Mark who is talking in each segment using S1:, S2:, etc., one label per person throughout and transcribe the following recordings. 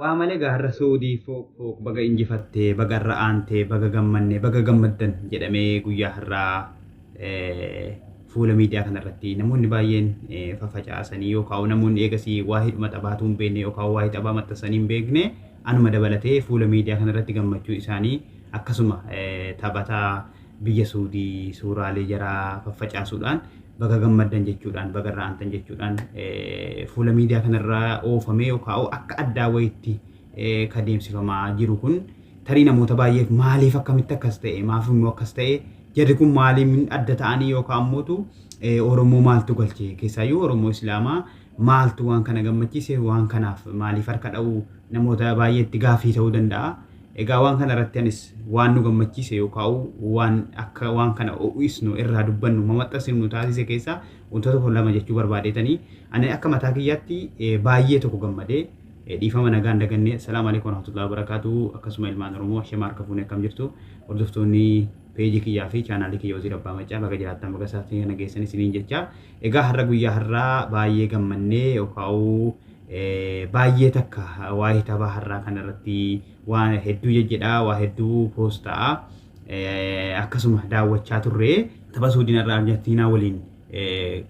S1: Waa malee egaa har'a Suudii fooq fooq baga injifatte, baga irra aante, baga gammanne, baga gammaddan jedhamee guyyaa har'aa fuula miidiyaa kanarratti namoonni baay'een fafacaasanii yookaan namoonni eegasii waa hidhuma taphaatuu hin beekne yookaan waa taphaa maxxansanii hin beekne anuma dabalatee fuula miidiyaa kanarratti gammachuu isaanii akkasuma taphataa biyya Suudii suuraalee jaraa faffacaasuudhaan baga gammaddan jechuudhaan baga irra aantan jechuudhaan fuula miidiyaa kanarra oofamee yookaan akka addaa wayitti ka deemsifamaa jiru kun tarii namoota baay'eef maaliif akkamitti akkas ta'e, maaf immoo akkas ta'e, jarri kun maaliin adda ta'anii yookaan ammootu Oromoo maaltu galche, keessaayyuu Oromoo Islaamaa maaltu waan kana gammachiise, waan kanaaf maaliif harka dha'u namoota baay'eetti gaafii ta'uu danda'a. Egaa waan kana irratti anis waan nu gammachiise yookaan waan akka waan kana ho'isnu, irraa dubbannu, mamaxxasinu nu taasise keessaa wantoota tokko lama jechuu barbaadeetanii. Ani akka mataa kiyyaatti baay'ee tokko gammadee, dhiifama nagaan dagannee. Assalaamu alaikum warahmatullahi wabarakatuh. Akkasuma ilmaan Oromoo shema harka fuunee, akkam jirtu? Hordoftoonni peejii kiyyaa fi chaanaalii kiyya Wasiir Abbaa Macaa, baga jiraattan, baga sa'aatii kana geessan isiniin jecha. Egaa har'a guyyaa har'aa baay'ee gammannee yookaan baay'ee takka waa'ee tapha har'aa kanarratti waan hedduu jejjedhaa, waa hedduu post ta'a, akkasuma daawwachaa turre. Tapha Suudiin har'a Arjentiinaa waliin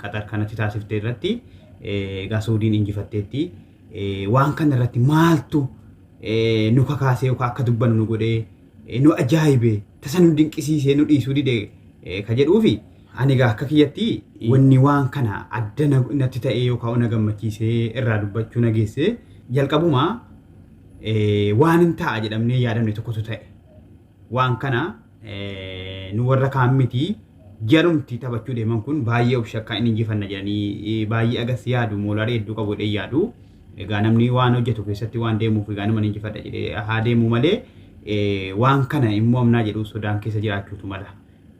S1: Qaxar kanatti taasifte irratti egaa Suudiin injifatteetti. Waan kana irratti maaltu nu kakaasee yookaan akka dubbannu nu godhee, nu ajaa'ibe, tasa nu dinqisiisee nu dhiisuu dide ka jedhuufi, ani egaa akka kiyyatti wanni waan kana adda natti ta'ee yookaan na gammachiisee irraa dubbachuu na geesse, jalqabumaa waan hin ta'a jedhamnee yaadamne tokkotu ta'e. Waan kana nu warra kaan miti, jarumti taphachuu deeman kun baay'ee of shakkaa, inni injifanna jedhanii baay'ee agas yaadu, moolaarii hedduu qabu jedhee yaadu. Egaa namni waan hojjetu keessatti waan deemuuf egaa nama injifadha jedhee haa deemu malee, waan kana immoo amnaa jedhu sodaan keessa jiraachuutu mala.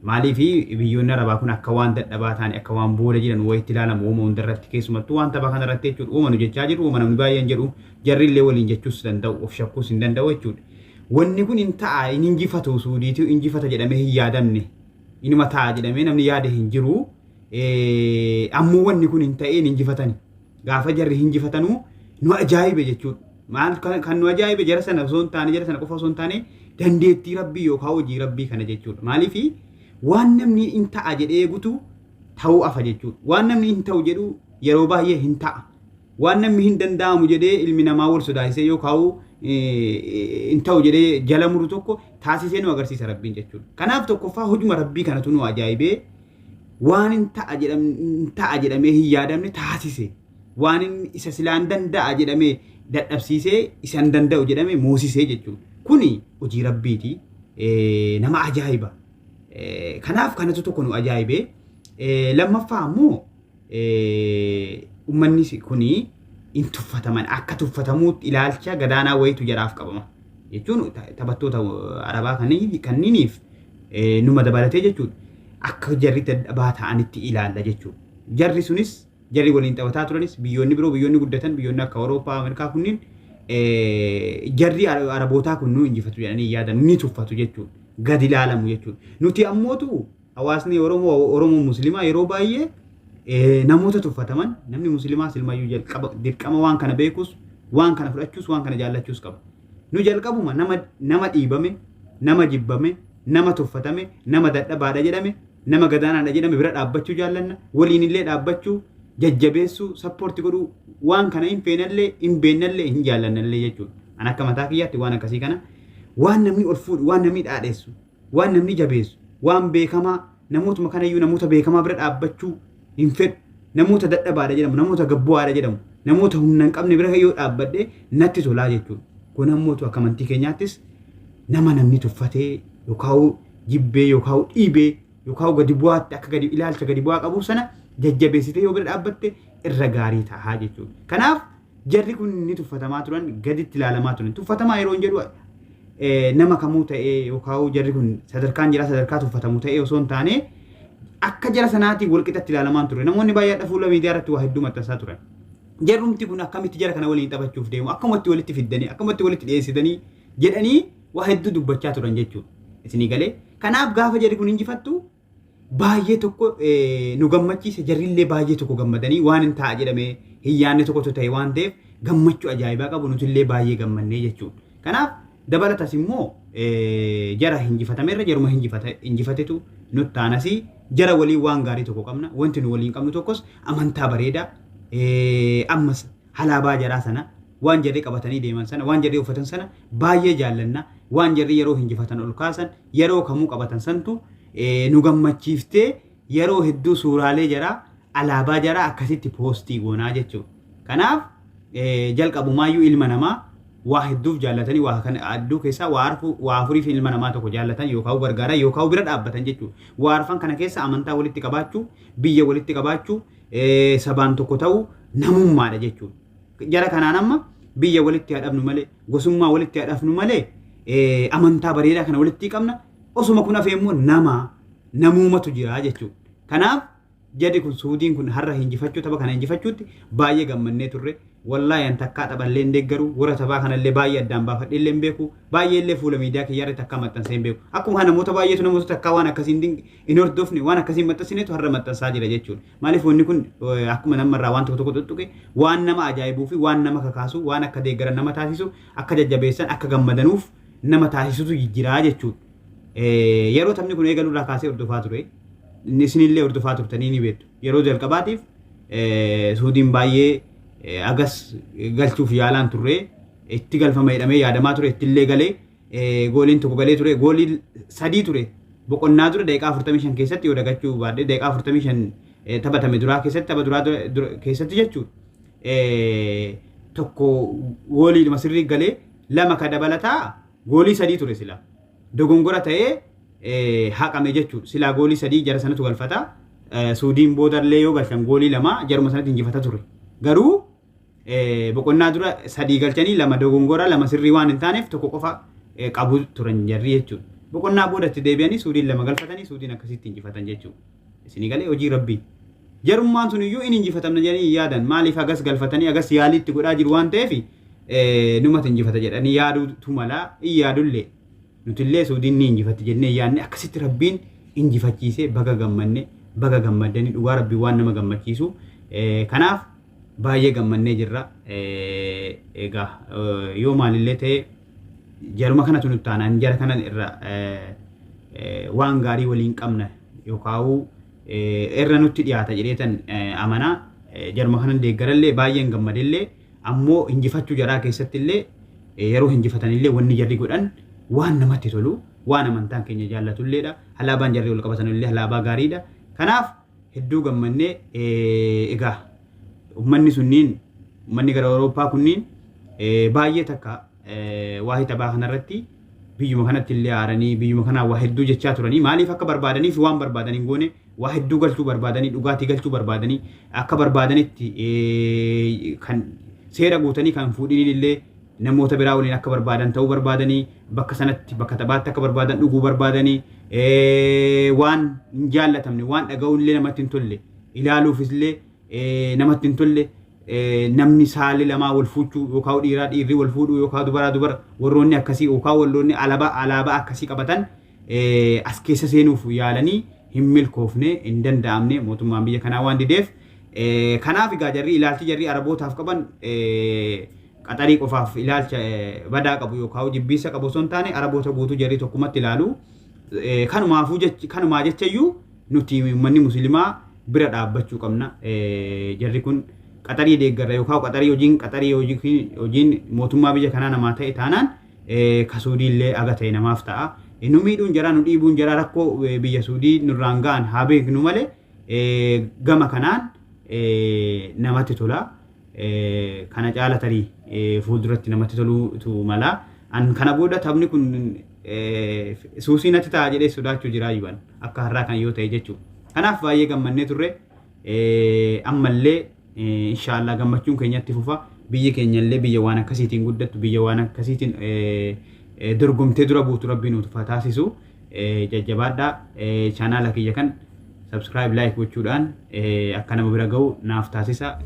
S1: Maaliif biyyoonni Arabaa kun akka waan dadhabaa ta'an, akka waan booda jiran wayitti ilaalamu uuma hundarratti, keessumattuu waan tapha kanarratti jechuudha. Uuma nu jechaa jiru, uuma namni baay'een jedhu, jarri illee waliin jechuus danda'u, of shakkuus hin danda'u jechuudha. Wanni kun hin ta'a, hin injifatu, Suudiitu injifata jedhamee hin yaadamne. Inuma ta'a jedhamee namni yaade hin jiru. Ammoo wanni kun hin ta'een injifatani. Gaafa jarri hinjifatanuu nu ajaa'ibe jechuudha. Maal kan nu ajaa'ibe? Jara sana osoo hin taane, jara sana qofa osoo hin taane, dandeettii Rabbii yookaan hojii Rabbii kana jechuudha. Maaliif waan namni hin ta'a jedhee eegutu ta'uu afa jechuudha. Waan namni hin ta'u jedhu yeroo baay'ee hin ta'a. Waan namni hin danda'amu jedhee ilmi namaa wal sodaachisee yookaan hin ta'u jedhee jala muru tokko taasisee nu agarsiisa Rabbiin jechuudha. Kanaaf tokkoffaa hojuma Rabbii kanatu nu ajaa'ibee, waan hin ta'a jedhamee hin yaadamne taasise. Waan inni isa silaan danda'a jedhamee dadhabsiisee, isa hin danda'u jedhame moosisee jechuudha. Kuni hojii Rabbiiti. Nama ajaa'iba. Kanaaf kanatu tokko nu ajaa'ibee. Lammaffaa ammoo uummanni kuni hin tuffataman, akka tuffatamuutti ilaalcha gadaanaa wayitu jaraaf qabama. Jechuun taphattoota Arabaa kanniiniif numa dabalatee jechuudha. Akka jarri dadhabaa ta'anitti ilaalla jechuudha. Jarri sunis, jarri waliin taphataa turanis, biyyoonni biroo, biyyoonni guddatan, biyyoonni akka Awurooppaa, Ameerikaa kunniin jarri Arabootaa kun nu injifatu jedhanii yaadan, ni tuffatu jechuudha. Gadi ilaalamu jechuudha. Nuti ammootu hawaasni Oromoo, Oromoo Muslimaa yeroo baay'ee namoota tuffataman, namni Muslimaa silmayyuu jalqaba dirqama waan kana beekus, waan kana fudhachuus, waan kana jaallachuus qaba. Nu jalqabuma nama dhiibame, nama jibbame, nama tuffatame, nama dadhabaadha jedhame, nama gadaanaadha jedhame bira dhaabbachuu jaallanna, waliin illee dhaabbachuu, jajjabeessuu, support godhuu, waan kana hin feenallee, hin beennallee, hin jaallannallee jechuudha. An akka mataa kiyyaatti waan akkasii kana, waan namni ol fuudhu, waan namni dhaadheessu, waan namni jabeessu, waan beekamaa, namootuma kanayyuu namoota beekamaa bira dhaabbachuu hin fedhu. Namoota dadhabaadha jedhamu, namoota gabbu'aadha jedhamu, namoota humna hin qabne bira yoo dhaabbadhe natti tolaa jechuudha. Kun ammoo akka amantii keenyaattis nama namni tuffatee yookaan jibbee yookaan dhiibee yookaan gadi bu'aatti akka gadi ilaalcha gadi bu'aa qabu sana jajjabeessitee yoo bira dhaabbatte irra gaarii ta'a jechuudha. Kanaaf jarri kun ni tuffatamaa turan, gaditti ilaalamaa turan. Tuffatamaa yeroo hin jedhu nama kamuu ta'ee yookaan jarri kun sadarkaan jira sadarkaa tuffatamu ta'ee osoo hin taane, akka jara sanaatiin walqixatti ilaalamaa ture. Namoonni baay'ee fuula miidiyaa irratti waa hedduu maxxansaa turan. Jarrumti kun akkamitti jara kana waliin taphachuuf deemu, akkamatti walitti fiddanii, akkamatti walitti dhiyeessitanii jedhanii waa hedduu dubbachaa turan jechuudha. Isinii galee? Kanaaf gaafa jarri kun injifattu baay'ee tokko nu gammachiise, jarrillee baay'ee tokko gammadanii, waan hin ta'a jedhamee hin yaadne tokkotu ta'e waan ta'eef gammachuu ajaa'ibaa qabu nutillee baay'ee gammannee jechuudha. Kanaaf dabalatas immoo jara hinjifatamerra jaruma hinjifatetu nutti aanasii jara waliin waan gaarii tokko qabna. Wanti nu waliin qabnu tokkos amantaa bareedaa ammas halaabaa jaraa sana waan jarri qabatanii deeman sana waan jarri uffatan sana baay'ee jaallanna. Waan jarri yeroo hinjifatan ol kaasan yeroo kamuu qabatan santu nu gammachiiftee yeroo hedduu suuraalee jaraa alaabaa jaraa akkasitti poostii goonaa jechuudha. Kanaaf jalqabumaayyuu ilma namaa waa hedduuf jaallatanii waa kana adduu keessaa waa arfu waa afuriif ilma namaa tokko jaallatan yookaan gargaaran yookaan bira dhaabbatan jechuudha. Waa arfan kana keessa amantaa walitti qabaachuu, biyya walitti qabaachuu, sabaan tokko ta'uu namummaadha jechuudha. Jara kanaan amma biyya walitti hadhabnu malee gosummaa walitti hadhabnu malee amantaa bareedaa kana walitti qabna. Osuma kun hafee immoo nama namuumatu jira jechuudha. Kanaaf jarri kun Suudiin kun har'a hinjifachuu tapha kana hinjifachuutti baay'ee gammannee turre. Wallaahi an takkaa taphallee hin deeggaru warra taphaa kanallee baay'ee addaan baafadhee illee hin beeku baay'ee illee fuula miidiyaa kiyyaarra takkaa maxxansee hin beeku. Akkuma kana namoota baay'eetu namoota takkaa waan akkasii hin hordofne waan akkasii hin maxxansinetu har'a maxxansaa jira jechuudha. Maaliif wanni kun akkuma namarraa waan tokko tokko tuttuqe waan nama ajaa'ibuu fi waan nama kakaasu waan akka deeggaran nama taasisu akka jajjabeessan akka gammadanuuf nama taasisutu jijjiraa jechuudha. Yeroo taphni kun eegaluu irraa kaasee hordofaa ture. Isinillee hordofaa turtanii ni beektu. Yeroo jalqabaatiif Suudiin baay'ee agas galchuuf yaalaan turre itti galfama jedhamee yaadamaa ture ittillee galee gooliin tokko galee ture goolii sadii ture boqonnaa dura daqiiqaa 45 keessatti yoo dagachuu baadhee daqiiqaa 45 taphatame duraa keessatti tapha duraa keessatti jechuudha. Tokko goolii sirrii galee lama ka dabalataa goolii sadii ture sila. Dogongora ta'ee haqame jechuudha. Silaa goolii sadii jara sanatu galfata. Suudiin boodallee yoo galchan goolii lama jaruma sanatti injifata ture. Garuu boqonnaa dura sadii galchanii lama dogongora lama sirrii waan hin taaneef tokko qofa qabu turan jarri jechuudha. Boqonnaa boodatti deebi'anii Suudiin lama galfatanii Suudiin akkasitti injifatan jechuudha. Isinii galee hojii rabbii. Jarummaan sun iyyuu in injifatamna jedhanii hin yaadan. Maaliif agas galfatanii agas yaalii itti godhaa jiru waan ta'eef numatu injifata jedhanii yaaduutu mala hin yaadullee. Nutillee Suudiin ni injifatti jennee yaadne akkasitti rabbiin injifachiisee baga gammanne baga gammaddanii dhugaa rabbii waan nama gammachiisu. Kanaaf baay'ee gammannee jirra. Egaa yoo maalillee ta'e jaruma kanatu nutti aanaan jara kana irra waan gaarii waliin qabna yookaan irra nutti dhiyaata jedheetan amanaa jaruma kana deeggarallee baay'een gammadellee ammoo injifachuu jaraa keessatti illee yeroo injifatanillee wanni jarri godhan waan namatti tolu waan amantaan keenya jaallatulleedha. Alaabaan jarri ol qabatanillee alaabaa gaariidha. Kanaaf hedduu gammannee egaa uummanni sunniin uummanni gara Awurooppaa kunniin baay'ee takka waa'ee taphaa kanarratti biyyuma kanatti illee aaranii biyyuma kanaa waa hedduu jechaa turanii maaliif akka barbaadaniif waan barbaadan hin goone waa hedduu galchuu barbaadanii dhugaatii galchuu barbaadanii akka barbaadanitti kan seera guutanii kan fuudhiniin illee namoota biraa waliin akka barbaadan ta'uu barbaadanii bakka sanatti bakka taphaatti akka barbaadan dhuguu barbaadanii waan hin jaallatamne waan dhaga'uun illee namatti hin tolle ilaaluufis illee namatti hin tolle namni saalli lamaa wal fuuchuu yookaan dhiiraa dhiirri wal fuudhuu yookaan dubaraa dubara warroonni akkasii yookaan warroonni alaabaa akkasii qabatan as keessa seenuuf yaalanii hin milkoofne hin danda'amne mootummaan biyya kanaa waan dideef kanaaf egaa jarri ilaalchi jarri arabootaaf qaban qaxarii qofaaf ilaalcha badaa qabu yookaan jibbiinsa qabu osoo hin taane araboota guutuu jarri tokkumatti ilaalu kanumaafuu kanumaa jechayyuu nuti uummanni musliimaa bira dhaabbachuu qabna jarri kun qaxarii deeggarra yookaan qaxarii hojiin qaxarii hojiin mootummaa biyya kanaa namaa ta'e taanaan ka Suudiillee aga ta'e namaaf ta'a. Nu miidhuun jaraa nu dhiibuun jaraa rakkoo biyya Suudii nurraan ga'an haa beeknu malee gama kanaan namatti tola. Kana caala tarii fuulduratti namatti toluutu mala. An kana booda taphni kun suusii natti ta'a jedhee sodaachuu jira iyyuu akka har'aa kan yoo ta'e jechuudha. Kanaaf baay'ee gammannee turre ammallee inshaallah gammachuun keenyatti fufa. Biyyi keenyallee biyya waan akkasiitiin guddattu biyya waan akkasiitiin dorgomtee dura buutu rabbiin nuuf haa taasisu. Jajjabaadhaa chaanaala kiyya kan subscribe like gochuudhaan akka nama bira ga'u naaf taasisa.